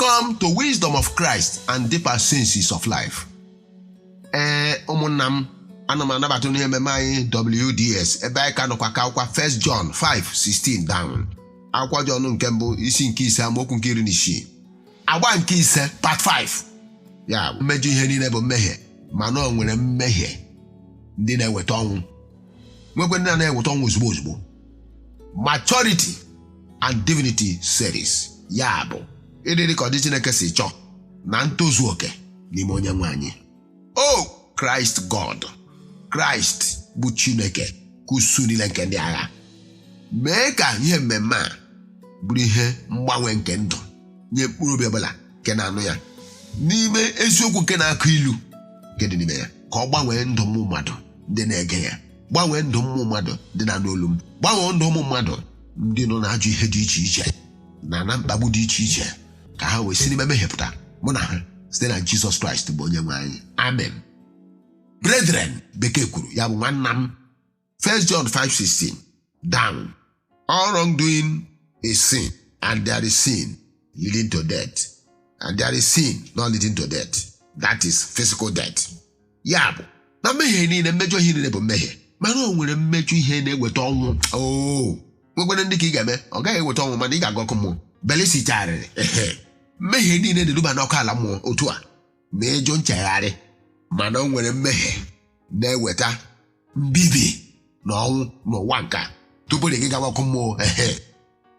Welcome to Wisdom of Christ and Deeper Senses of Life. Ee, ụmụnna m, ana m anabata n'ihe mmemme anyị WDS, ebe anyị ka nọkwa ka akwụkwọ 1 John 5:16 down. Akwụkwọ John nke mbụ, isi nke 5, amaokwu nke 16, agba nke 5, part 5. Ya bụ, mmejọ ihe niile bụ mmehie, mana ọ nwere mmehie ndị na-eweta ọnwụ, nwekwe ndị na-eweta ọnwụ ozugbo ozugbo. Maturity and Divinity series, ya bụ ịdị dị ka ọ dị Chineke si chọọ na ntozu oke n'ime onye nwe anyị. O Christ God, Kraịst bụ Chineke kusu niile nke ndị agha, mee ka ihe mmemme a bụrụ ihe mgbanwe nke ndụ nye mkpụrụ obi ọbụla nke na-anụ ya n'ime eziokwu nke na-akụ ilu nke dị n'ime ya, ka ọ gbanwee ndụ ụmụ mmadụ ndị na-ege ya, gbanwee ndụ ụmụ mmadụ ndị na-anụ olu m, gbanwee ndụ ụmụ mmadụ ndị nọ na-ajụ ihe dị iche iche na na mkpagbu dị iche iche, ka ha wee si n'ime mmehie pụta, mụ na ha, site na Jizọs Kraịst bụ onye nwe anyị. Amen. Brethren, bekee kwuru, ya bụ nwanna m. 1 John 5:16 down. All wrongdoing is sin, and there is sin leading to death, and there is sin not leading to death, that is physical death. Ya bụ na mmehie niile, mmejọ ihe niile bụ mmehie, mana o nwere mmejọ ihe na-eweta ọnwụ. Oo, nwekwere ndị ka ị ga-eme ọ gaghị eweta ọnwụ, mana ị ga-aga ọkụ mmụọ belisicharịrị. Ehe, mmehie niile na-eduba n'ọkụ ala mmụọ otu a ma ịjụ nchegharị, mana o nwere mmehie na-eweta mbibi na ọnwụ n'ụwa nke a tupu gị gawa ọkụ mmụọ. Ehe,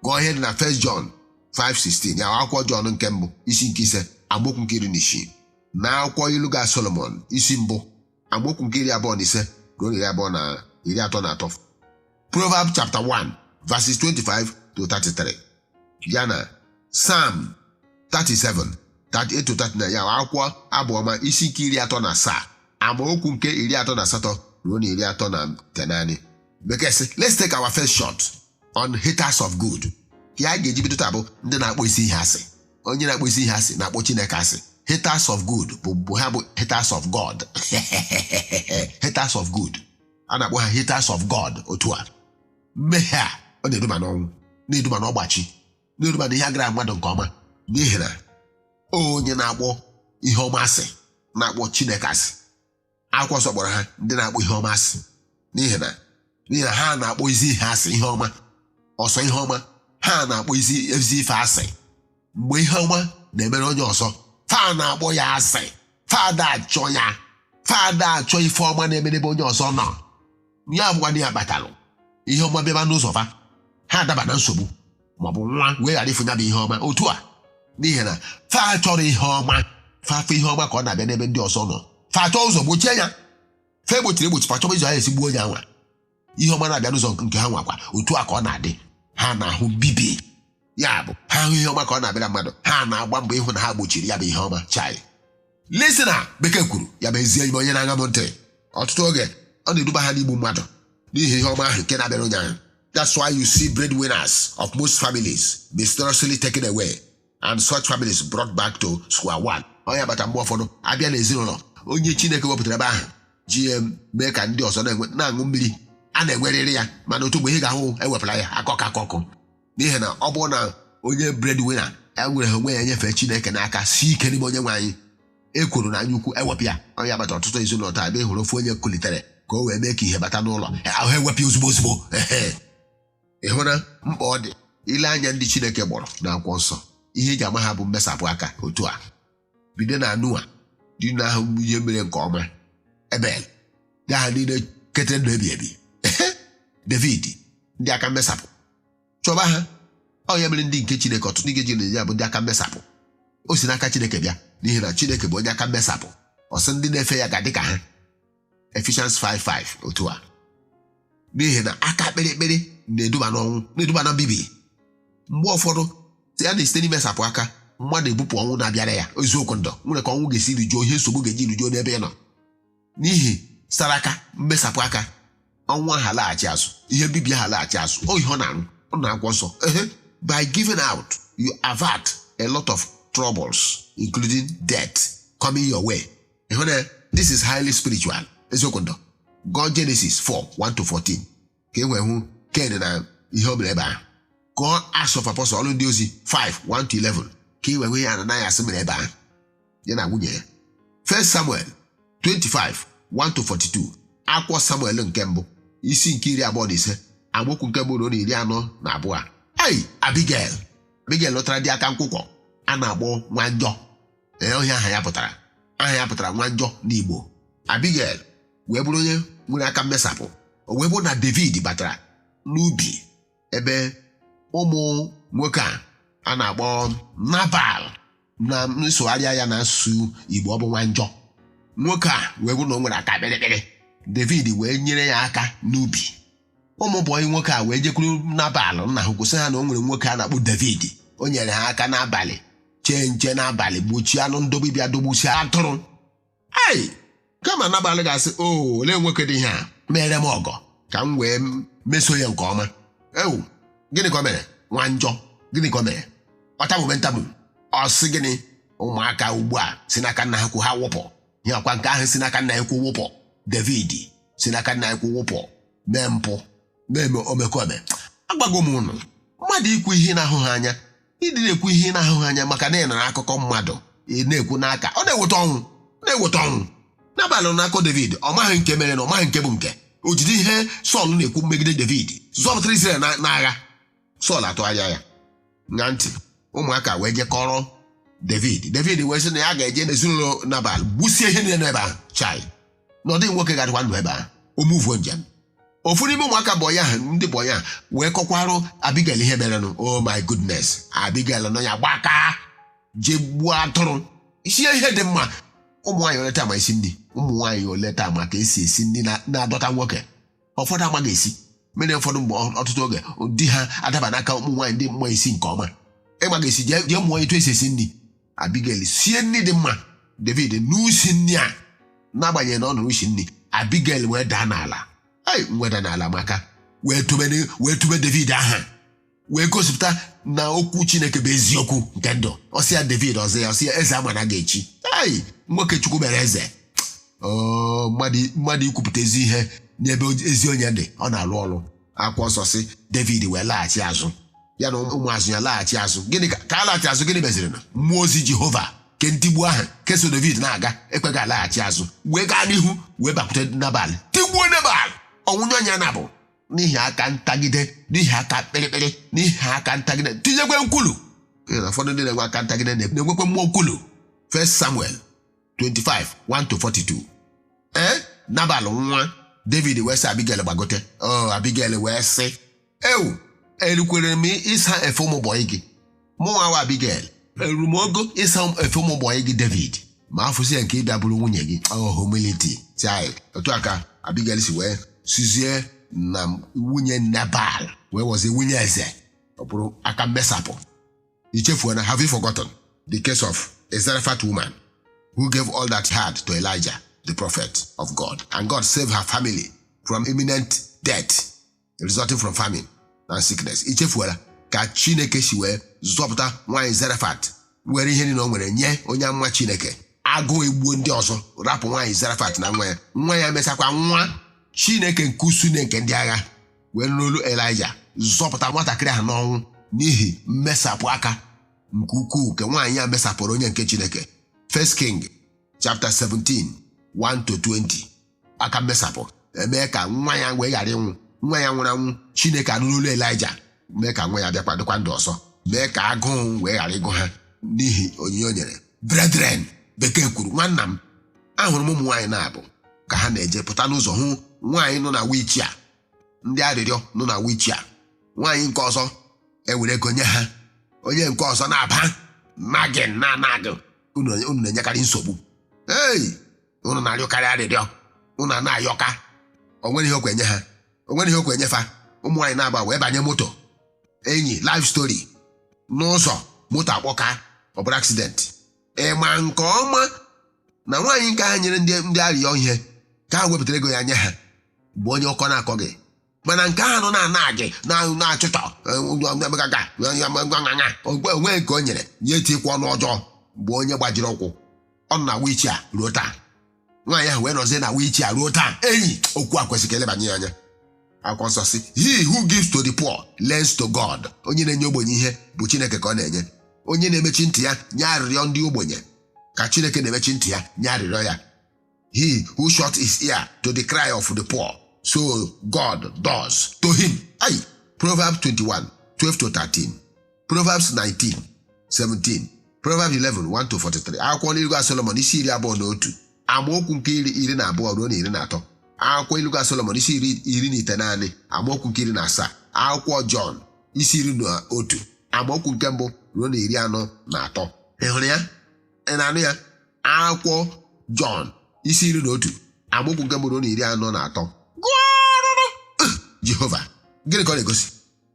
gụọ ihe dị na 1 John 5:16, ya akwụkwọ John nke mbụ, isi nke 5, amaokwu nke 16, na akwụkwọ Ilu ga Solomon, isi 1, amaokwu nke 25 ruo 20 na 33, Proverbs chapter 1 verses 25 to 33, ya na Psalm 37, 38 to 39, ya akwụkwọ Abụọma, isi nke 37, amaokwu nke 38 ruo na 39. Bekee sị, let's take our first shot on haters of good. Ya a ga-eji bido taa bụ ndị na-akpọ isi ihe asị. Onye na-akpọ isi ihe asị na-akpọ Chineke asị. Haters of good bụ ha bụ haters of God. Haters of good, a na-akpọ ha haters of God. Otu a, mmehie a, ọ na-eduba n'ọnwụ, na-eduba n'ọgbachi, na-eduba na ihe agara mmadụ nke ọma, n'ihi na onye na-akpọ ihe ọma asị na-akpọ Chineke asị. Akwụkwọ nsọ kpọrọ ha ndị na-akpọ ihe ọma asị, n'ihi na ha na-akpọ ezi ihe asị, ihe ọma ọsọ, ihe ọma ha na-akpọ ezi ife asị. Mgbe ihe ọma na-emere onye ọzọ, fa na-akpọ ya asị, fada achọ ya, fada achọ ife ọma na-emere ebe onye ọzọ nọ. Ya bụkwa ya kpatalụ ihe ọma bịaba n'ụzọ fa, ha adaba na nsogbu maọbụ nwa wee ghara ịfụ ya bụ ihe ọma. Otu a, n'ihi na fa chọrọ ihe ọma, fa afọ ihe ọma ka ọ na-abịa n'ebe ndị ọzọ nọ, fa chọọ ụzọ gbochie ya. Fa egbochiri egbochi, fa chọba ụzọ ha esi gbuo onye anwa ihe ọma na-abịa n'ụzọ nke ha nwakwa. Otu a ka ọ na-adị, ha na-ahụ mbibi. Ya bụ, ha hụ ihe ọma ka ọ na-abịara mmadụ, ha na-agba mbọ ịhụ na ha gbochiri ya bụ ihe ọma. Chai, listener, bekee kwuru, ya bụ ezi enyi, onye na-aṅa m ntị, ọtụtụ oge ọ na-eduba ha n'igbu mmadụ n'ihi ihe ọma ahụ nke na-abịara onye ahụ. That's why you see breadwinners of most families mysteriously taken away and such families brought back to square one. Onye agbata mgbe ụfọdụ abịa n'ezinụlọ, onye Chineke wepụtara ebe ahụ ji ya mee ka ndị ọzọ na-enwe na-aṅụ mmiri a na-enwerịrị ya, mana otu mgbe ihe ga-ahụ ewepụla ya akọkọ akọkọ, n'ihi na ọ bụrụ na onye breadwinner enwere onwe ya nyefee Chineke n'aka, si ike n'ime onye nwe anyị, ekwuru na anya ukwu ewepụ ya. Onye agbata ọtụtụ ezinụlọ taa, ebe ị hụrụ ofu onye kulitere ka o wee mee ka ihe bata n'ụlọ ahụ, ewepụ ya ozugbo ozugbo. Ehe, ị hụ na mkpa ọ dị ile anya ndị Chineke gbọrọ na akwụkwọ nsọ, ihe eji ama ha bụ mmesapụ aka. Otu a, bido na Noa dị na ahụ ihe mere nke ọma, Ebel dị ha niile ketere ndụ ebi ebi, David, ndị aka mmesapụ chọba ha. Ọ ya mere ndị nke Chineke, ọtụtụ ndị nke Chineke ya bụ ndị aka mmesapụ. O si n'aka Chineke bịa, n'ihi na Chineke bụ onye aka mmesapụ. Ọsị ndị na-efe ya ga-adị ka ha, Ephesians 5:5. Otu a, n'ihi na aka kpịrịkpịrị na-eduba n'ọnwụ, na-eduba na mbibi. Mgbe ụfọdụ ya na-esite n'imesapụ aka, mmadụ ebupụ ọnwụ na-abịara ya. Eziokwu ndụ nwere ka ọnwụ ga-esi rijuo, ihe nsogbu ga-eji rijuo n'ebe ị nọ n'ihi saraka mmesapụ aka, ọnwụ ahụ alaghachi azụ, ihe mbibi ahụ alaghachi azụ. O ihe ọ na-arụ, ọ na-akwụkwọ nsọ. Ehe, by giving out you avert a lot of troubles, including death, coming your way. Ịhụ na this is highly spiritual. Eziokwu ndụ, gụọ Genesis 4 1 to 14 ka e wee hụ Ken na ihe o mere ebe ahụ. Gụọ Acts of Apostles, Ọrụ Ndị Ozi, 5 1 to 11 ka Ka ị wee hụ ihe Ananias mere ebe ahụ ya na nwunye ya. 1 Samuel 25 1-42, akwụkwọ Samuel nke mbụ, isi nke 25, amaokwu nke mbụ ruo na 42. Ei, Abigail! Abigail lụtara di aka nkwụkwọ a na-akpọ Nwanjọ. Ee, ohe aha ya pụtara, aha ya pụtara Nwanjọ n'Igbo. Abigail wee bụrụ onye nwere aka mmesapụ. O wee bụrụ na David batara n'ubi ebe ụmụ nwoke a a na-akpọ Nabal, na nsụgharịa ya na asụsụ Igbo ọ bụ Nwanjọ. Nwoke a wee bụrụ na o nwere aka kpịrịkpịrị. David wee nyere ya aka n'ubi. Ụmụ bọyị nwoke a wee jekwuru Nabal nna ha, kwụsị ha na o nwere nwoke a na-akpọ David. O nyere ha aka n'abalị, chee nche n'abalị, gbochie anụ ndobe bịa dogbusie atụrụ. Ai, kama Nabal ga-asị, "O, olee nwoke dị ihe a mere m ọgọ ka m wee meso ya nke ọma?" Ewu, gịnị ka o mere? Nwanjọ, gịnị ka o mere? Ọ tagbube ntamu. Ọ sị gịnị? "Ụmụaka ugbu a si n'aka nna ha kwu ha wụpụ ihe ọkwa nke ahụ si n'aka nna ya kwu wụpụ." David si n'aka nna ya kwu wụpụ, mee mpụ, mee omekome. Agbago m ụnụ, mmadụ ikwu ihe na-ahụ ha anya, ịdị na-ekwu ihe na-ahụ ha anya maka na ị nara akụkọ mmadụ, ị na-ekwu n'aka, ọ na-eweta ọnwụ, ọ na-eweta ọnwụ. N'abalị n'akọ David, ọ maghị nke mere na ọ maghị nke bụ nke o jide ihe Sọl na-ekwu megide David, zọpụtara Izrel n'agha. Sọl atụgharịa ya ṅaa ntị. Ụmụaka wee jekọrọ David. David wee sị na ya ga-eje n'ezinụlọ Nabal gbusie ihe niile n'ebe ahụ. Chai, na ọ dịghị nwoke ga-adịkwa ndụ ebe ahụ. O muvuo njem. Ofu n'ime ụmụaka bọyị ahụ, ndị bọyị ahụ, wee kọkwarụ Abigail ihe merenụ. Oh my goodness! Abigail nọ ya gbaka jee gbuo atụrụ, sie ihe dị mma. Ụmụ nwaanyị ole taa ma esi nri? Ụmụ nwaanyị ole taa ma ka esi esi nri na-adọta nwoke? Ụfọdụ amaghị esi mere ụfọdụ mgbe, ọtụtụ oge, di ha adaba n'aka ụmụ nwaanyị ndị mma esi nke ọma. Ịmaghị esi, jee jee mụọ etu esi esi nri. Abigail sie nri dị mma. David n'usi nri a, n'agbanyeghị na ọ nụrụ usi nri, Abigail wee daa n'ala. Ei, nweda n'ala maka wee tube David aha, wee gosipụta na okwu Chineke bụ eziokwu nke ndụ. Ọsị ya David ọzọ ya, ọsị ya eze ama na ga-echi. Ei, nwoke Chukwu mere eze. Oo, mmadụ ikwupụta ezi ihe n'ebe ezi onye dị, ọ na-alụ ọrụ. Akwụkwọ nsọ sị David wee laghachi azụ, ya na ụmụazụ ya laghachi azụ. Gịnị ka a laghachi azụ? Gịnị meziri na mmụọ ozi Jehova ke ntigbu ahụ keso David na-aga ekweghị alaghachi azụ, wee gaa n'ihu, wee bakwute Nabal, tigbuo Nabal, ọnwụnye anya na bụ n'ihi aka ntagide, n'ihi aka kpịrịkpịrị, n'ihi aka ntagide, tinyekwe nkwulu. N'ihi na ụfọdụ ndị na-enwe aka ntagide na-enwekwe mmụọ nkwulu. 1 Samuel 25 1-42. Ee, Nabal nwa David wee sị Abigail gbagote. O Abigail wee sị, "Ewu, erukwere m ịsa efe ụmụ bọyị gị? Mụ nwa Abigail, eruru m ogo ịsa efe ụmụ bọyị gị David, ma afụzi ya nke ịbịa bụrụ nwunye gị?" Oh, humility chai! Otu a ka Abigail si wee sizie na nwunye Nabal wee wọzie nwunye eze. Ọ bụrụ aka mmesapụ. Ichefuo na, have you forgotten the case of a Zarephath woman who gave all that he had to Elijah, the prophet of God, and God saved her family from imminent death resulting from famine and sickness? Ichefuola ka Chineke si wee zọpụta nwaanyị Zarephath were ihe niile o nwere nye onye amụma Chineke? Agụụ egbuo ndị ọzọ, rapụ nwaanyị Zarephath na nwa ya. Nwa ya mesakwa nwa. Chineke nke usune nke ndị agha wee n'olu Elijah zọpụta nwatakịrị ahụ n'ọnwụ n'ihi mmesapụ aka nke ukwuu nke nwaanyị a mesapụrụ onye nke Chineke. First King chapter 17 1 to 20. Aka mmesapụ emee ka nwa ya wee ghara ịnwụ. Nwa ya nwụrụ anwụ, Chineke anụrụ Elijah, mee ka nwa ya bịakwa dịkwa ndụ ọzọ, mee ka agụụ wee ghara ịgụ ha n'ihi onyinye o nyere. Brethren, bekee kwuru, nwanna m, ahụrụ m ụmụ nwaanyị na-abụ ka ha na-eje pụta n'ụzọ, hụ nwaanyị nọ na wheelchair, ndị arịrịọ nọ na wheelchair. Nwaanyị nke ọzọ ewere ego nye ha, onye nke ọzọ na-aba nagin na anagị. Unu unu na-enyekarị nsogbu. Ei, unu na-arịọkarị arịrịọ, unu a na-ayọka. O nwere ihe o kwenye ha, o nwere ihe o kwenye fa. Ụmụ nwaanyị na-aba wee banye moto. Enyi, life story, n'ụzọ moto akpọka, ọ bụrụ accident. Ịma nke ọma na nwaanyị nke ahụ nyere ndị arịrịọ ihe ka ha wepụtara ego ya nye ha bụ onye ọkọ na-akọ gị, mana nke ahụ nọ na-ana gị na-achụtọ onwe nke o nyere nye tikwa ọnụ ọjọọ bụ onye gbajiri ụkwụ. Ọ nọ na wheelchair ruo taa. Nwaanyị ahụ wee nọzie na wheelchair ruo taa. Enyi, okwu a kwesịrị ka elebanye ya anya. Akwụkwọ nsọ sị, "He who gives to the poor lends to God." Onye na-enye ogbenye ihe bụ Chineke ka ọ na-enye. Onye na-emechi ntị ya nye arịrịọ ndị ogbenye, ka Chineke na-emechi ntị ya nye arịrịọ ya. He who shut his ear to the cry of the poor, so God does to him. Ayi. Proverbs 21, 12 to 13, Proverbs 19, 17, Proverbs 11, 1 to 43. Akwụkwọ Ilu Solomon isi 21, amaokwu nke 12 ruo na 13. Akwụkwọ Ilu Solomon isi 19, amaokwu nke 17. Akwụkwọ Jọn isi 11, amaokwu nke 1 ruo na 43. Ị hụrụ ya? Ị na-anụ ya? Akwụkwọ Jọn isi 11, amaokwu nke 1 ruo na 43. Gụọ Jehova. Gịnị ka ọ na-egosi?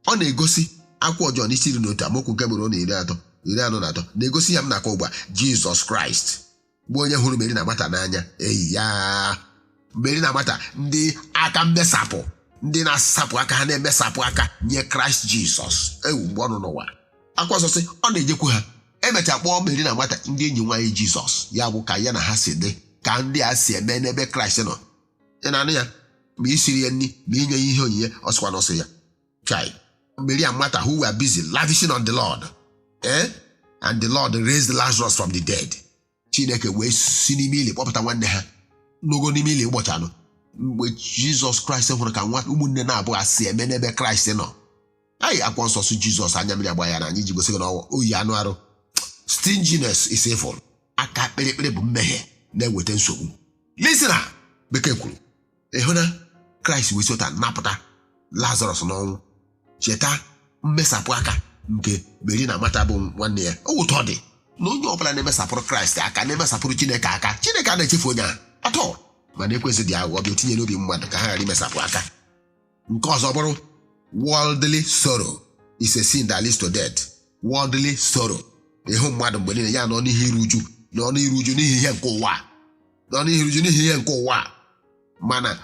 Ọ na-egosi akwụkwọ Jọn isi 11, amaokwu nke 1 ruo na 43 na-egosi ya m na-akọ ugbu a. Jizọs Kraịst bụ onye hụrụ Meri na Mata n'anya. Eyi ya, Meri na Mata, ndị aka mmesapụ, ndị na-asapụ aka ha, na-emesapụ aka nye Kraịst Jizọs ewu mgbe ọ nọ n'ụwa. Akwụkwọ nsọ sị ọ na-ejekwu ha. Emechaa kpọọ Meri na Mata ndị enyi nwaanyị Jizọs. Ya bụ ka ya na ha si dị, ka ndị a si eme n'ebe Kraịst nọ. Ị na-anụ ya? Ma isiri ya nri, ma inye ya ihe onyinye, ọ sịkwa na ọsị ya chai. Mary and Martha, who were busy lavishing on the Lord, eh? And the Lord raised Lazarus from the dead. Chineke wee si n'ime ili kpọpụta nwanne ha n'ogo n'ime ili ụbọchị 4. Mgbe Jizọs Kraịst hụrụ ka nwa ụmụnne na-abụọ asị eme n'ebe Kraịst nọ anyị, akwụkwọ nsọ sị Jizọs anya mmiri agba ya na anyị ji gosi gị na oyi anụ arụ. Stinginess is evil. Aka kpịrịkpịrị bụ mmehie na-eweta nsogbu. Listener, bekee kwuru, ịhụ na Kraịst wee sota napụta Lazarus n'ọnwụ. Cheta mmesapụ aka nke Meri na Mata bụ nwanne ya. O ụtọ dị na onye ọbụla na-emesapụrụ Kraịst aka, na-emesapụrụ Chineke aka, Chineke a na-echefu onye ahụ atọ. Mana ekwensị dị aghụghọ, bịa tinye n'obi mmadụ ka ha ghara imesapụ aka. Nke ọzọ bụrụ worldly sorrow is a sin that leads to death. Worldly sorrow, ịhụ mmadụ mgbe niile ya nọ n'ihe iru uju, nọ n'iru uju n'ihi ihe nke ụwa, nọ n'ihe iru uju n'ihi ihe nke ụwa. Mana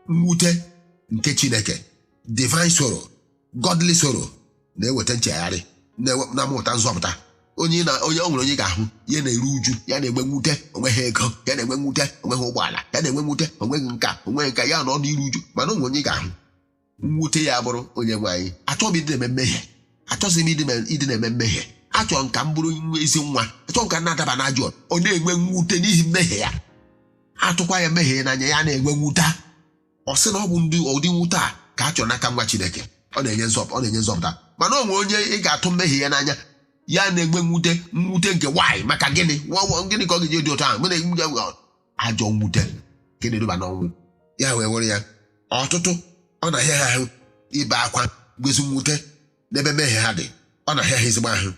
mwute nke Chineke, divine sorrow, godly sorrow, na-eweta nchegharị, na-amụta nzọpụta. Onye na onye o nwere, onye ga-ahụ ya na-eru uju, ya na-enwe mwute onweghị ego, ya na-enwe mwute onweghị ụgbọala, ya na-enwe mwute onweghị nka, onweghị nka, ya nọ n'iru uju. Mana onwe onye ga-ahụ mwute ya bụrụ, "Onye nwe anyị, achọghị m ịdị na-eme mmehie, achọghị m ịdị na-eme mmehie, achọrọ m ka m bụrụ nwa ezi nwa, achọrọ m ka m na-adaba n'ajọ." Ọ na-enwe mwute n'ihi mmehie ya, atụkwa ya mmehie ya n'anya, ya na-enwe mwute. Ọ sị na ọ bụ ndị ụdị mwute a ka a chọrọ n'aka nwa Chineke. Ọ na-enye nzọpụta, ọ na-enye nzọpụta. Mana o nwere onye ị ga-atụ mmehie ya n'anya, ya na-enwe mwute, mwute nke why, maka gịnị? Gịnị ka ọ ga-eji dị otu ahụ? Mụ na ajọ mwute nke na-eduba n'ọnwụ. Ya wee were ya, ọtụtụ ọ na-ahịa ha ahụ ibe akwa gosi mwute n'ebe mmehie ha dị. Ọ na-ahịa ha ezigbo ahụ.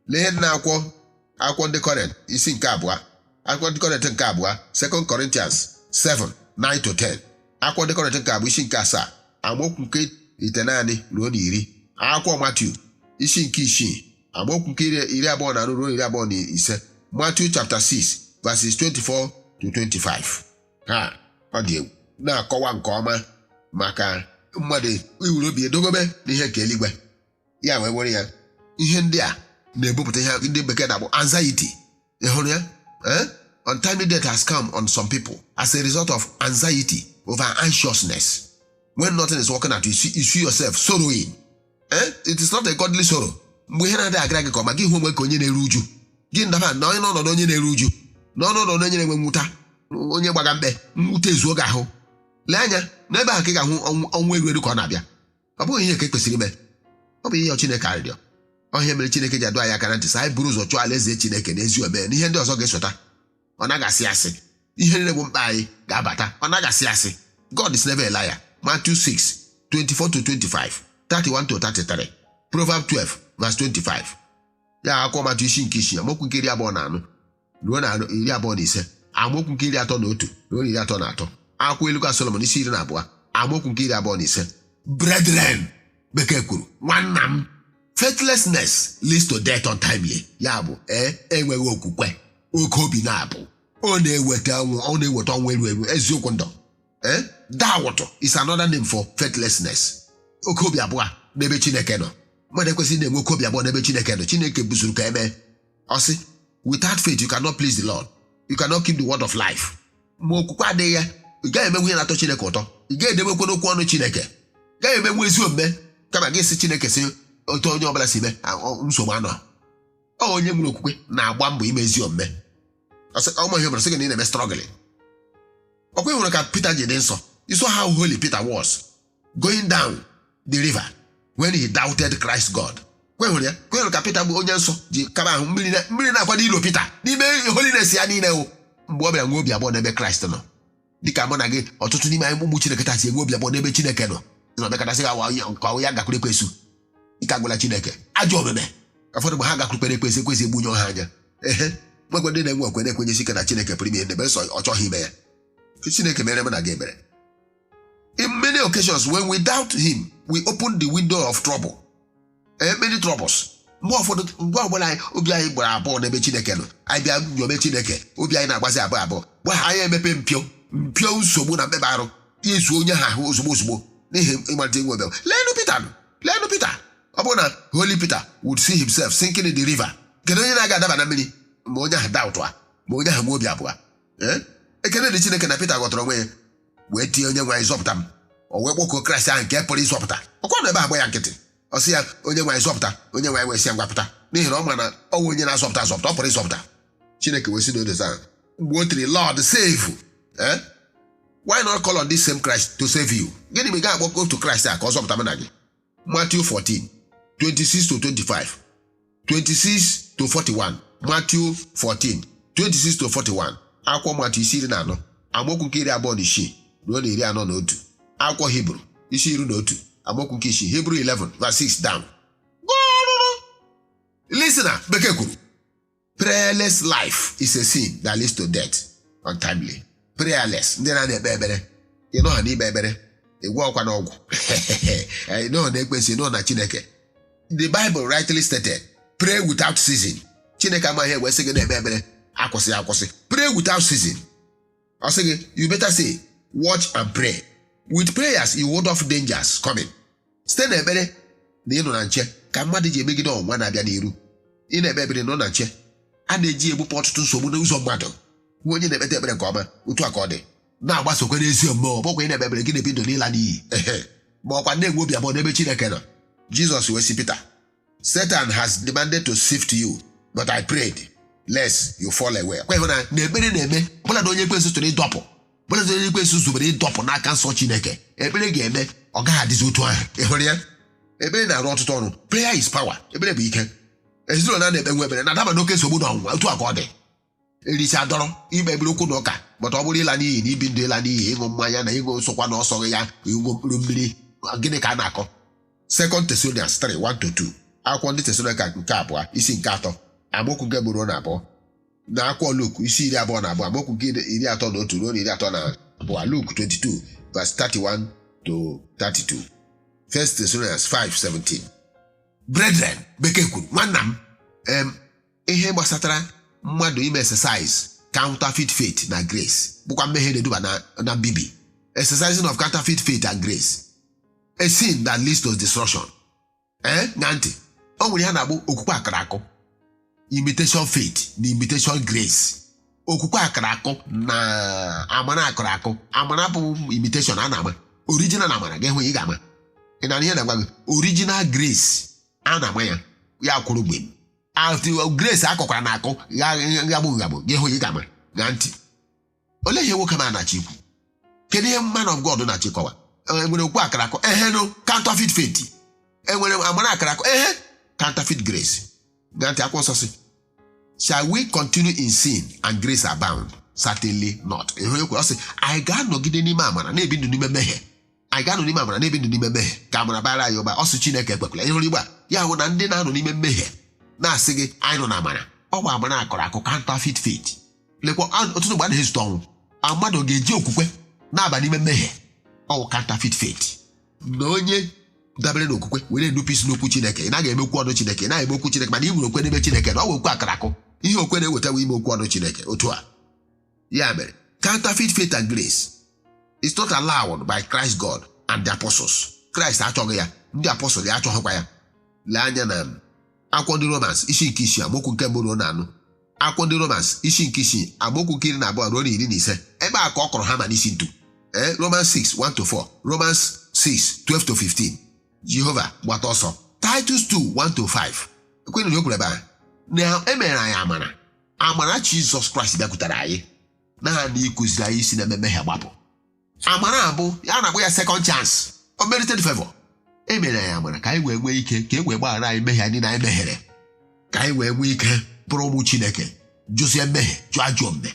Lee na akwụkwọ ndị Kọrint isi nke 2, akwụkwọ ndị Kọrint nke 2, 2 Corinthians 7, 9 to 10. Akwụkwọ ndị Kọrint nke 2 isi nke 7, amaokwu nke 9 ruo na 10. Akwụkwọ Matiu isi nke 6, amaokwu nke 24 ruo 25. Matthew chapter 6 verses 24 to 25. Ha ọ dị egwu, na-akọwa nke ọma maka mmadụ iwere obi edogobe n'ihe nke eluigwe. Ya wee were ya, ihe ndị a na-ebupụta ihe ndị bekee na-akpọ anxiety. Ị hụrụ ya? Eh? Untimely death has come on some people as a result of anxiety over anxiousness. When nothing is working out, you see yourself sorrowing. Eh? It is not a godly sorrow. Mgbe ihe na-adịghị agara gị ka ọma, gị hụ onwe ka onye na-eru uju, gị ndaba na onye n'ọnọdụ onye na-eru uju, n'ọnọdụ onye na-enwe mwụta, onye gbaga mkpe, mwute ezuo gị ahụ. Lee anya n'ebe ahụ ka ị ga-ahụ ọnwụ eru eru ka ọ na-abịa. Ọ bụghị ihe ka e kwesịrị ime. Ọ bụ ihe Chineke arịrịọ. Ọ ihe mere Chineke ji adụ anyị aka na ntị sị anyị buru ụzọ chụọ alaeze Chineke na ezi omume, na ihe ndị ọzọ ga-esota. Ọ naghị asị asị. Ihe niile bụ mkpa anyị ga-abata. Ọ naghị asị asị. God is never a liar. Matthew 6, 24 to 25, 31 to 33, Proverb 12 verse 25. Ya akwụkwọ Matiu isi nke 6, amaokwu nke 24 ruo na 25, amaokwu nke 31 ruo na 33. Akwụkwọ Ilu Solomon isi 12, amaokwu nke 25. Brethren, bekee kwuru, nwanna m, faithlessness leads to death untimely. Ya bụ ee, enweghị okwukwe, oke obi na-abụ, ọ na-eweta ọnwụ, ọ na-eweta ọnwụ eru eru. Eziokwu ndụ. Eh, doubt is another name for faithlessness. Oke obi abụọ n'ebe Chineke nọ. Mmadụ ekwesịghị na-enwe oke obi abụọ n'ebe Chineke nọ. Chineke buzuru ka eme. Ọ sị, "Without faith you cannot please the Lord. You cannot keep the word of life." Ma okwukwe adịghị ya, ị gaghị emenwu ihe na-atọ Chineke ụtọ. Ị gaghị edebekwe n'okwu ọnụ Chineke. Ị gaghị emenwu ezi omume. Kama gị sị Chineke sị otu onye ọbụla si mee, nsogbu anọ. Ọ onye nwere okwukwe na-agba mbọ ime ezi omume. Ọma ihe mere sị gị na ị na-eme struggling. Ọkwa hụrụ ka Peter ji dị nsọ? You saw how holy Peter was going down the river when he doubted Christ God. Kwe hụrụ ya? Kwe hụrụ ka Peter bụ onye nsọ ji kaba ahụ mmiri na-akwado ilo Peter n'ime holiness ya niile o mgbe ọ bịara nwee obi abụọ n'ebe Kraịst nọ, dịka mụ na gị, ọtụtụ n'ime anyị ụmụ Chineke taa si enwe obi abụọ n'ebe Chineke nọ na ọbịakọtasị gị awa ka ya gakwuru ekwesu, ike agwụla Chineke, ajọ omume. Ụfọdụ mgbe ha gakwurukpere ekwensu, ekwensu egbunye ha anya. Ehe, nwekwe ndị na-enwe okwe na-ekwenyesi ike na Chineke pụrụ ime ihe ndebe nsọ, ọ chọghị ime ya. Chineke mere mụ na gị ebere. In many occasions, when we doubt him, we open the window of trouble, many troubles. Mgbe ụfọdụ, mgbe ọbụla anyị obi anyị gbara abụọ n'ebe Chineke nọ, anyị bịa nyome Chineke, obi anyị na-agbazi abụọ abụọ. Mgbe anyị emepe mpio mpio nsogbu na mmekpa arụ ya ezu onye ha ahụ ozugbo ozugbo n'ihi ịmalite inwe obi. Leenụ Peter nụ, leenụ Peter. Ọ bụrụ na holy Peter would see himself sinking in the river, kedu onye na-aga adaba na mmiri ma onye ahụ doubt a, ma onye ahụ nwee obi abụọ? Ee, ekene dị Chineke na Peter ghọtara onwe ya wee tie, "Onye nwe anyị, zọpụta m." O wee kpọkuo Kraịst ahụ nke pụrụ ịzọpụta. Ọkwa nọ ebe agba ya nkịtị. Ọ sị ya, "Onye nwe anyị, zọpụta." Onye nwe anyị wee sị ya, "Ngwa, pụta," n'ihi na ọ ma na ọ wụ onye na-azọpụta azọpụta, ọ pụrụ ịzọpụta. Chineke wee sị n'odozi ahụ mgbe o tiri, "Lord, save." Eh? Why not call on this same Christ to save you? Gịnị ma ị ga-akpọ otu Kraịst a ka ọ zọpụta mụ na gị? Matthew 14 26 to 25, 26 to 41. Matthew 14 26 to 41. Akwụkwọ Matthew isi 14, amaokwu nke 26 ruo na 41. Akwụkwọ Hibru isi 11, amaokwu nke 6. Hebrew 11 verse 6 down. Listener, bekee kwuru, "Prayerless life is a sin that leads to death untimely." Prayerless, ndị na-ekpe ekpere, ị nọ ha n'ikpe ekpere, ị gwọ ọkwa n'ọgwụ, ị nọ na ekwensu, ị nọ na Chineke. The Bible rightly stated, "Pray without ceasing." Chineke amaghị egwe sị gị na-ekpe ekpere akwụsị akwụsị. Pray without ceasing. Ọ sị gị, you better say, "Watch and pray." With prayers you ward off dangers coming. Site n'ekpere na ịnọ na nche ka mmadụ ji emegide ọnwụnwa na-abịa n'iru. Ị na-ekpe ekpere, nọ na nche, a na-eji egbupụ ọtụtụ nsogbu n'ụzọ mmadụ. Hụ onye na-ekpete ekpere nke ọma, otu a ka ọ dị na-agbasokwe n'ezi omume. Ọ bụkwa ị na-ekpe ekpere, gị na-ebi ndụ n'ịla n'iyi, ehe, ma ọkwa na-enwe obi abụọ n'ebe Chineke nọ. Jizọs wee sị Pita, "Satan has demanded to sift you, but I prayed lest you fall away." Kwa ịhụ na ekpere na-eme bụla na onye ekwensu chọrọ ịdọpụ, bụla na onye ekwensu zubere ịdọpụ n'aka nsọ Chineke, ekpere ga-eme ọ gaghị adịzi otu ahụ. Ị hụrụ ya? Ekpere na-arụ ọtụtụ ọrụ. Prayer is power. Ekpere bụ ike. Ezinụlọ na-ekpe nwe ekpere na-adaba n'oke nsogbu na ọnwụnwa. Otu a ka ọ dị. Ericha dọrọ ikpe ekpere okwu na ụka, bọta ọ bụrụ ịla n'iyi na ibi ndụ ịla n'iyi, ịṅụ mmanya na ịṅụ nsọkwa na ọsọ ya, ịṅụ mkpụrụ mmiri, gịnị ka a na-akọ? Second Thessalonians 3 1 to 2. Akwụkwọ ndị Tesalonika nke abụọ isi nke atọ, amaokwu nke mbụ ruo na abụọ, na akwụkwọ Luk isi 22, amaokwu nke 31 ruo na 32. Luke 22 verse 31 to 32. First Thessalonians 5 17. Brethren, bekee kwuru, nwanna m, ihe gbasatara mmadụ ime exercise counterfeit faith na grace bụkwa mmehie na-eduba na mbibi. Exercising of counterfeit faith and grace, a sin that leads to destruction. Ee, na ntị, o nwere ihe a na-agbụ okwukwe akara akụ, imitation faith na imitation grace. Okwukwe akara akụ na amara akụrụ akụ. Amara bụ imitation a na-ama. Original amara ga-ehụ, ị ga-ama. Ị na ihe na-agwa gị, original grace a na-ama ya, ya kwụrụ gbem. Grace akọkwara na akụ ghagbụ nghagbụ, ga-ehụ, ị ga-ama. Na ntị, olee ihe nwoke ma na-achọ ikwu? Kedu ihe man of God na-achọ ịkọwa? Enwere okwu akara akụ, ehenụ, counterfeit faith. Enwere amara akara akụ, ehe, counterfeit grace. Na ntị, akwụkwọ nsọ sị, "Shall we continue in sin and grace abound? Certainly not." Ihe onye kwuru, ọ sị anyị ga-anọgide n'ime amara na-ebi ndụ n'ime mmehie? Anyị ga-anọ n'ime amara na-ebi ndụ n'ime mmehie ka amara bara anyị ụba? Ọ sị Chineke ekwekwala. Ihe igbe a ya hụ na ndị na-anọ n'ime mmehie na-asị gị anyị nọ na amara, ọ bụ amara akọrọ akụ, counterfeit faith. Lekwa, ọtụtụ mgbe a na-ezute ọnwụ, mmadụ ga-eji okwukwe na-aba n'ime mmehie. Ọ wụ counterfeit faith. Na onye dabere n'okwukwe were enupụ isi n'okwu Chineke, ị naghị emekwu ọnụ Chineke, ị naghị eme okwu Chineke, mana ị nwere okwe n'ebe Chineke na ọ bụ okwu akara akụ. Ihe okwe na-ewetawa ime okwu ọnụ Chineke. Otu a ya mere, counterfeit faith and grace is not allowed by Christ God and the apostles. Christ achọghị ya, ndị apostles ya achọghịkwa ya. Lee anya na akwụkwọ ndị Romans isi nke 6, amaokwu nke 1 ruo na 4. Akwụkwọ ndị Romans isi nke 6, amaokwu nke 12 ruo na 15. Ebe a ka ọ kọrọ ha ma n'isi ntu. Ee, Romans 6 1 to 4, Romans 6 12 to 15. Jehova, gbata ọsọ. Titus 2 1 to 5. Ekwenụ na o kwuru ebe a, Na emere anyị amara. Amara Jizọs Kraịst bịakwutere anyị naanị ịkụziri anyị isi na mmehie gbapụ. Amara abụ ya na-akpọ ya second chance, unmerited favor. E mere anyị amara ka anyị wee nwee ike, ka e wee gbaghara anyị mmehie anyị na anyị mehiere, ka anyị wee nwee ike bụrụ ụmụ Chineke, jụzie mmehie, jụọ ajọ omume.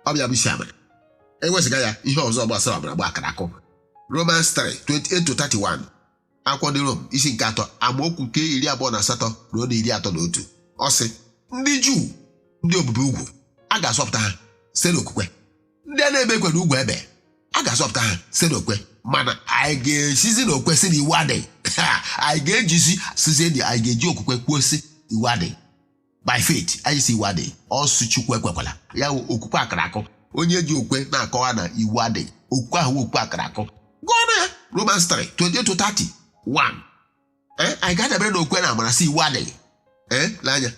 Ọ bịa bụ isi amara. Ewezụga ya, ihe ọzọ gbasara amara gba akara akụ. Romans 3, 28-31. Akwụkwọ ndị Rom isi nke 3, amaokwu nke 28 ruo na 31. Ọ sị, ndị Juu, ndị obibi ugwu, a ga-azọpụta ha site n'okwukwe. Ndị a na-ebe ekwe n'ugwu ebe, a ga-azọpụta ha site n'okwukwe. Mana anyị ga-esizi n'okwukwe si na iwu adịghị? Anyị ga-ejizi sizie na anyị ga-eji okwukwe kwuo si iwu adịghị? By faith anyị si iwu adịghị? Ọsụ Chukwu ekwekwala ya. Wụ okwukwe akara akụ. Onye ji okwukwe na-akọwa na iwu adịghị, okwukwe ahụ wụ okwukwe akara akụ. Gụọ na ya, Romans 3, 28 to 31. Ee, anyị ga-adabere na okwukwe na amara si iwu adịghị? Ee, lee anya.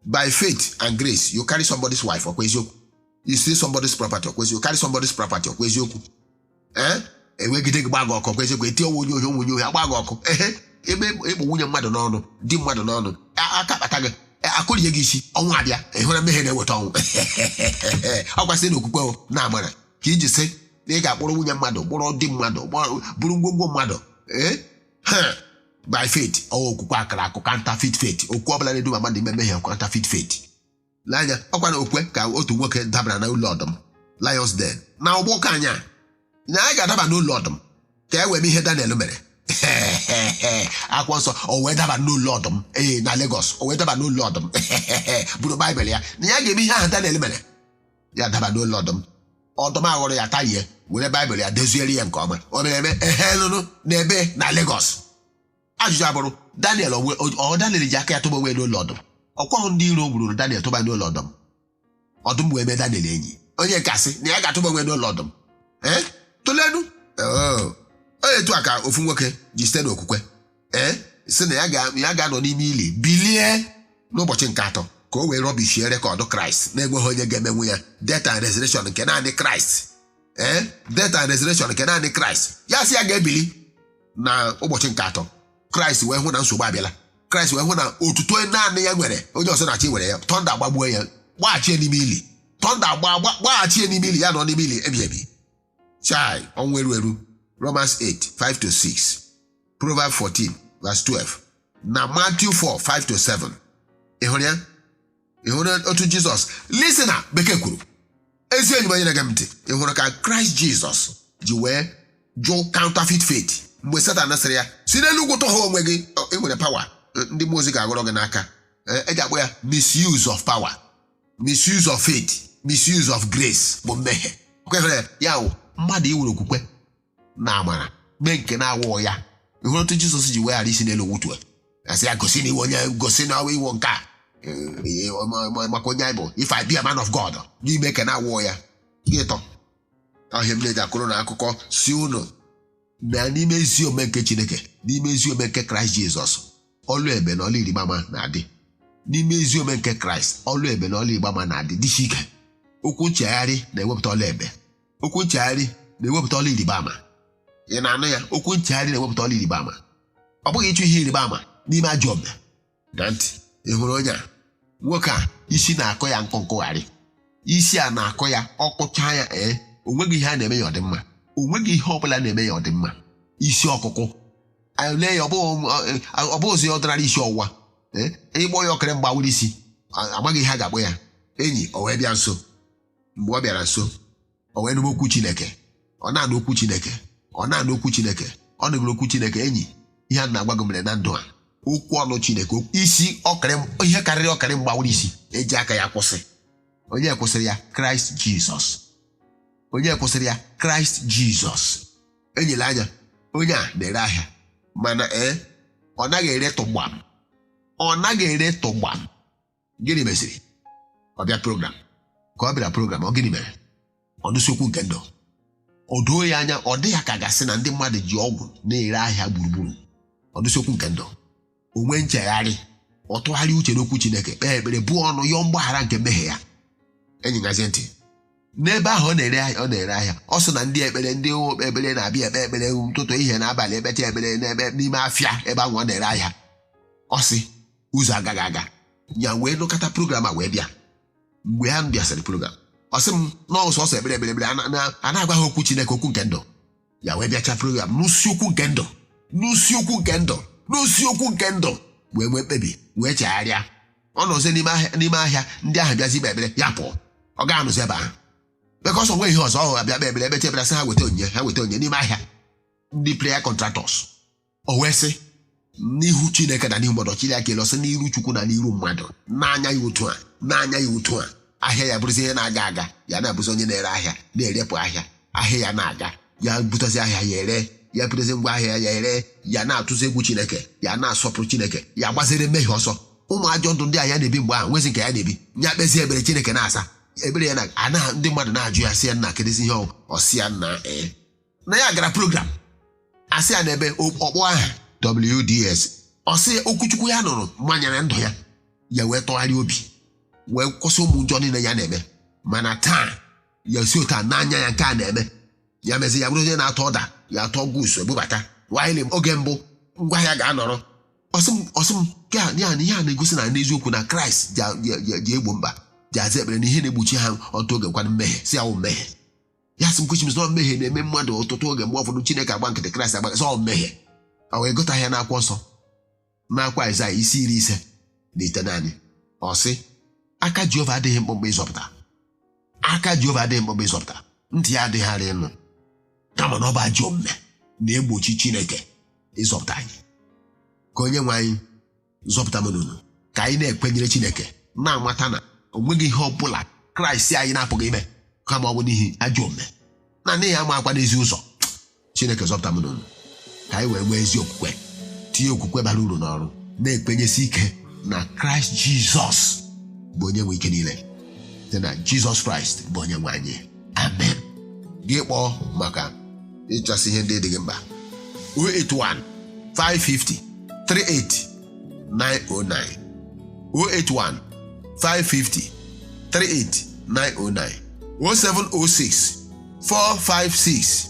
By faith and grace, you carry somebody's wife, ọkwa eziokwu? You steal somebody's property, ọkwa eziokwu? Carry somebody's property, ọkwa eziokwu? Ee, enwegide gị, gbaa gị ọkụ, ọkwa eziokwu? Etie onye ohi, onye ohi, agba gị ọkụ. Ehe, ebe ịkpụ nwunye mmadụ n'ọnụ, di mmadụ n'ọnụ, aka kpata gị, akụrie gị isi, ọnwụ abịa. Ị hụra mmehie na-eweta ọnwụ? Ọ kwasịrị na okwukwe na amara ka iji sị na ị ga-akpụrụ nwunye mmadụ, kpụrụ di mmadụ, bụrụ ngwongwo mmadụ. Ee, ha by faith, ọ okwukwe akara akụ, counterfeit faith. Okwu ọbụla na-eduba mmadụ ime mmehie, counterfeit faith. Lee anya, ọkwa na okwe ka otu nwoke dabara na ụlọ ọdụm, lions den. Na ụgbọ ụka anya na anyị ga-adaba n'ụlọ ọdụm ka e wee mee ihe Daniel mere. Akwụkwọ nsọ, o wee daba n'ụlọ ọdụm, ee, na Lagos. O wee daba n'ụlọ ọdụm, bụrụ Baịbụl ya na ya ga-eme ihe ahụ Daniel mere. Ya daba n'ụlọ ọdụm, ọdụm aghọrọ ya tarie, were Baịbụl ya deziere ya nke ọma. O mere eme ehe nụnụ n'ebe na Lagos. Ajụjụ abụrụ, Daniel ọ Daniel ji aka ya tụba onwe ya n'ụlọ ọdụm? Ọkwahụ ndị iro gburu Daniel tụba n'ụlọ ọdụm, ọdụm wee mee Daniel enyi. Onye kasị na ya ga-atụba onwe n'ụlọ ọdụm? Ee, tụlenu. Onye etu a ka ofu nwoke ji site n'okwukwe, ee, si na ya ga-anọ n'ime ili bilie n'ụbọchị nke atọ, ka o wee rubbishie record Kraịst na-enweghị onye ga-emenwu ya. Death and resurrection nke naanị Kraịst, ee, death and resurrection nke naanị Kraịst. Ya sị ya ga-ebili na ụbọchị nke atọ. Kraịst wee hụ na nsogbu abịala. Kraịst wee hụ na otuto naanị ya nwere, onye ọzọ na-achọ iwere ya. Thunder gbagbuo ya, gbaghachi n'ime ili. Thunder gbaghachi n'ime ili, ya nọ n'ime ili ebi ebi. Chai, ọnwụ eru eru. Romans 8, 5 to 6, Proverbs 14 verse 12 na Matthew 4, 5 to 7. Ị hụrụ ya? Ị hụrụ otu Jizọs lisina bekee kwuru? Ezi enyi m, onye na-ege m ntị, ị hụrụ ka Kraịst Jizọs ji wee jụ counterfeit faith mgbe Satan sịrị ya si n'elu ugwu tọha onwe gị, ị nwere power, ndị mmụọ ozi ga-aghọrọ gị n'aka? Eji akpọ ya misuse of power, misuse of faith, misuse of grace bụ mmehie. Kwefere ya wụ mmadụ iwere okwukwe na amara mee nke na-awụ ya. Ị hụrụ otu Jizọs ji weghara isi n'elu wutue, asị ya gosi na iwe onye, gosi na iwo nke a, maka onye anyị bụ, "If I be a man of God," n'ime ke na-awụ ya gị tọ ọhịa. M na-eji akụrụ na akụkọ si unu na n'ime ezi ome nke Chineke, n'ime ezi ome nke Kraịst Jizọs, ọlụ ebe na ọlụ ịrịba ama na-adị. N'ime ezi ome nke Kraịst, ọlụ ebe na ọlụ ịrịba ama na-adị dịcha ike. Okwu nchegharị na-ewepụta ọlụ ebe, okwu nchegharị na-ewepụta ọlụ ịrịba ama. Ị na-anụ ya? Okwu nchegharị na-ewepụta ọlụ ịrịba ama. Ọ bụghị ịchụ ihe ịrịba ama n'ime ajọ omume. Na ntị, ị hụrụ onye a? Nwoke a isi na-akọ ya nkụ nkụgharị, isi a na-akọ ya ọkụcha ya. Ee, o nweghị ihe a na-eme ya ọdịmma, o nweghị ihe ọbụla na-eme ya ọdịmma. Isi ọkụkụ lee ya, ọ bụghịzi ọdịnala isi ọwụwa. Ee, ịkpọ ya ọkịrị mgbawuru isi, amaghị ihe a ga-akpọ ya. Enyi, o wee bịa nso. Mgbe ọ bịara nso, o wee nụrụ okwu Chineke. Ọ na-anụ okwu Chineke, ọ na-anụ okwu Chineke, ọ nụgụrụ okwu Chineke. Enyi, ihe a na-agwa gị mere na ndụ a. Okwu ọnụ Chineke, isi ọkịrị, ihe karịrị ọkịrị mgbawuru isi, eji aka ya kwụsị. Onye kwụsịrị ya? Kraịst Jizọs. Onye kwụsịrị ya? Kraịst Jizọs. Enyela anya, onye a na-ere ahịa, mana ee, ọ naghị ere tụgbam, ọ naghị ere tụgbam. Gịnị meziri? Ọ bịa program. Ka ọ bịara program, ọ gịnị mere? Ọ nụsị okwu nke ndụ, o doo ya anya. Ọ dị ya ka gasị na ndị mmadụ ji ọgwụ na-ere ahịa gburugburu. Ọ nụsị okwu nke ndụ, o nwee nchegharị, ọ tụgharịa uche n'okwu Chineke, kpee ekpere, buo ọnụ, yọọ mgbaghara nke mmehie ya. Enyi, ngazie ntị. N'ebe ahụ ọ na-ere ahịa, ọ na-ere ahịa, ọ sị na ndị ekpere, ndị ekpere na-abịa ekpe ekpere ụtụtụ, ihe n'abalị, ekpecha ekpere n'ebe n'ime afịa ebe ahụ ọ na-ere ahịa. Ọ sị ụzọ agaghị aga. Ya wee nụkọta program a wee bịa. Mgbe ha bịasịrị program, ọ sị m n'ọsọ ọsọ ekpere ekpere ekpere, a na-agwa ha okwu Chineke, okwu nke ndụ. Ya wee bịacha program n'usi okwu nke ndụ, n'usi okwu nke ndụ, n'usi okwu nke ndụ, wee nwee mkpebi, wee chegharịa. Ọ nọzie n'ime ahịa ndị ahụ bịazi ikpe ekpere, ya pụọ, ọ ga-anọzi ebe ahụ because o nweghị ihe ọzọ. Ọ abịa kpe ekpere, ebecha ekpere, sị ha weta onyinye, ha weta onyinye n'ime ahịa ndị prayer contractors. O wee sị n'ihu Chineke na n'ihu mmadụ, chili aka elu, ọsị n'iru Chukwu na n'iru mmadụ, n'anya ya otu a, n'anya ya otu a, ahịa ya bụrụzi ihe na-aga aga. Ya na-abụzi onye na-ere ahịa, na-erepụ ahịa, ahịa ya na-aga. Ya butezi ahịa ya ere, ya butezi ngwa ahịa ya ere. Ya na-atụzi egwu Chineke, ya na-asọpụrụ Chineke, ya gbaziri mmehie ọsọ. Ụmụ ajọ ndụ ndị a ya na-ebi mgbe ahụ nwezi nke ya na-ebi. Ya kpezie ekpere, Chineke na-asa ekpere ya na ana. Ndị mmadụ na-ajụ ya, sị ya, "Nna, kedụzi ihe ọ?" Sị ya nna, ee, na ya gara program, asị ya n'ebe ọkpọ aha WDS. Ọ sị okwuchukwu ya nụrụ manyere ndụ ya, ya wee tọgharịa obi, wee kwụsị ụmụ njọ niile ya na-eme. Mana taa ya si otu a n'anya ya nke a na-eme ya mezi ya bụrụ onye na-atọ ọda, ya atọ gusu ebubata wanyị. Oge mbụ ngwaahịa ga-anọrọ. Ọsị m ya ya na ihe a na-egosi na n'eziokwu na Kraịst ji egbo mkpa, ji aza ekpere, na ihe na-egbochi ha ọtụtụ oge kwanụ mmehie. Si ya wụ mmehie. Ya sị m kwuchi m sị na mmehie na-eme mmadụ ọtụtụ oge. Mgbe ụfọdụ Chineke agba nkịtị, Kraịst agba sọ mmehie. Ọ wee gụta ya n'akwụkwọ nsọ, n'akwa Aịzaya isi 59. Ọ sị, "Aka Jehova adịghị mkpụmkpụ ịzọpụta, aka Jehova adịghị mkpụmkpụ ịzọpụta, ntị ya adịghị ịnụ, kama na ọ bụ ajọ omume na-egbochi Chineke ịzọpụta anyị." Ka onye nwe anyị zọpụta m n'unu, ka anyị na-ekwenyere Chineke, na-amata na o nweghị ihe ọ bụla Kraịst anyị na-apụghị ime, kama ọ bụ n'ihi ajọ omume na n'ihi ama akwa n'ezi ụzọ. Chineke zọpụta m n'unu, ka anyị wee nwee ezi okwukwe, tinye okwukwe bara uru n'ọrụ, na-ekpenyesi ike na Kraịst Jizọs bụ onye nwe ike niile, site na Jizọs Kraịst bụ onye nwe anyị. Amen. Gị kpọọ maka ịchọsị ihe ndị dị gị mkpa: 081 550 38 909, 081 550 38 909, 0706 456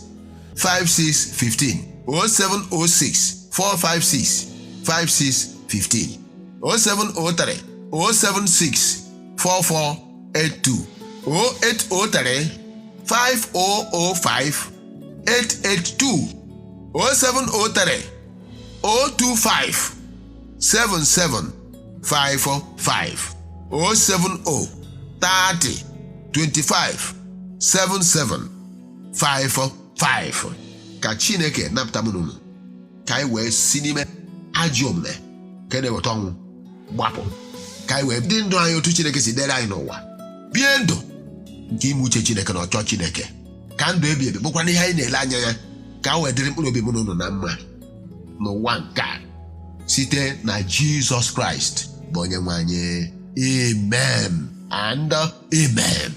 5615, 0706 456 5615, 0703 076 4482, 0803 5005 882, 0703 025 7755, 070 30 25 7755. Ka Chineke napụta m n'unu, ka anyị wee si n'ime ajọ omume nke na-eweta ọnwụ gbapụ, ka anyị wee dị ndụ anyị otu Chineke si dere anyị n'ụwa, bie ndụ nke ime uche Chineke na ọchọ Chineke, ka ndụ ebi ebi bụkwa ihe anyị na-ele anya ya, ka a wee dịrị mkpụrụ obi mụ na unu na mma n'ụwa nke a, site na Jizọs Kraịst bụ onye nwe anyị. Amen and amen.